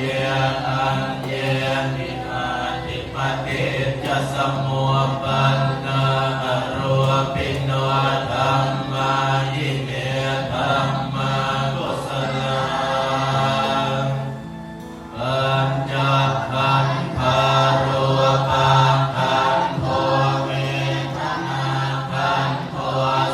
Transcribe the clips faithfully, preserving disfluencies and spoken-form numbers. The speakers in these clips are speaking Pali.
ye aññepi atthi paṭiccasamuppannā arūpino dhammā, ime dhammā kusalā. Pañcakkhandhā: rūpakkhandho, vedanākkhandho,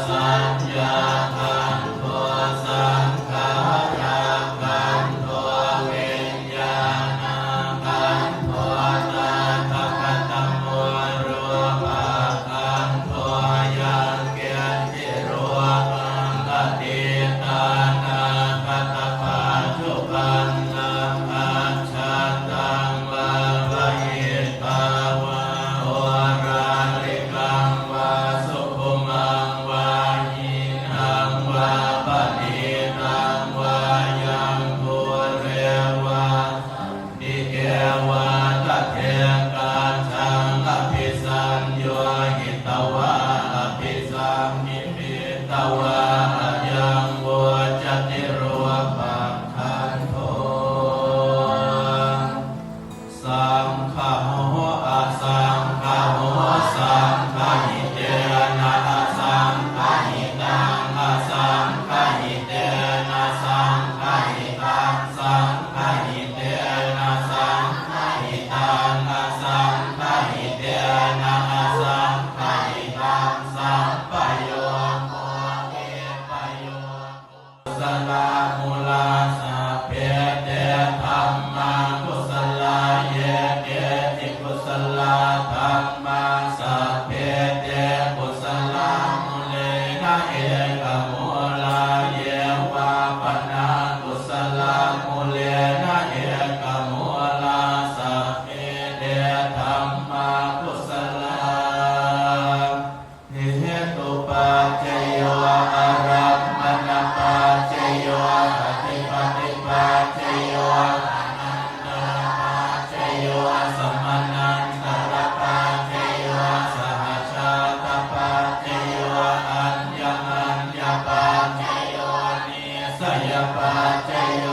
saññākkhandho, saṅkhārakkhandho, viññāṇakkhandho. Tattha katamo rūpakkhandho? Yaṅkiñci rūpaṃ atītānāgatapaccuppannaṃ ajjhattaṃ vā bahiddhā vā oḷārikaṃ vā sukhumaṃ vā hīnaṃ vā paṇītaṃ vā yaṃ dūre vā santike vā tadekajjhaṃ abhisaññūhitvā abhisaṅkhipitvā ayaṃ vuccati rūpakkhandho. Saṅgaho asaṅgaho, saṅgahitena asaṅgahitaṃ, asaṅgahitena saṅgahitaṃ, saṅgahitena saṅgahitaṃ, asaṅgahitena asaṅgahitaṃ, sampayogo vippayogo. Kusalā mūlā sabbe te dhammā kusalā. Ye keci kusalā dhammā sabbe te kusalamūlena ekamūlā. Ye vā pana kusalamūlena ekamūlā sabbe te dhammā kusalā. Hetupaccayo, ārammaṇapaccayo, adhipatipaccayo, anantarapaccayo, samanantarapaccayo, sahajātapaccayo, aññamaññapaccayo, nissayapaccayo.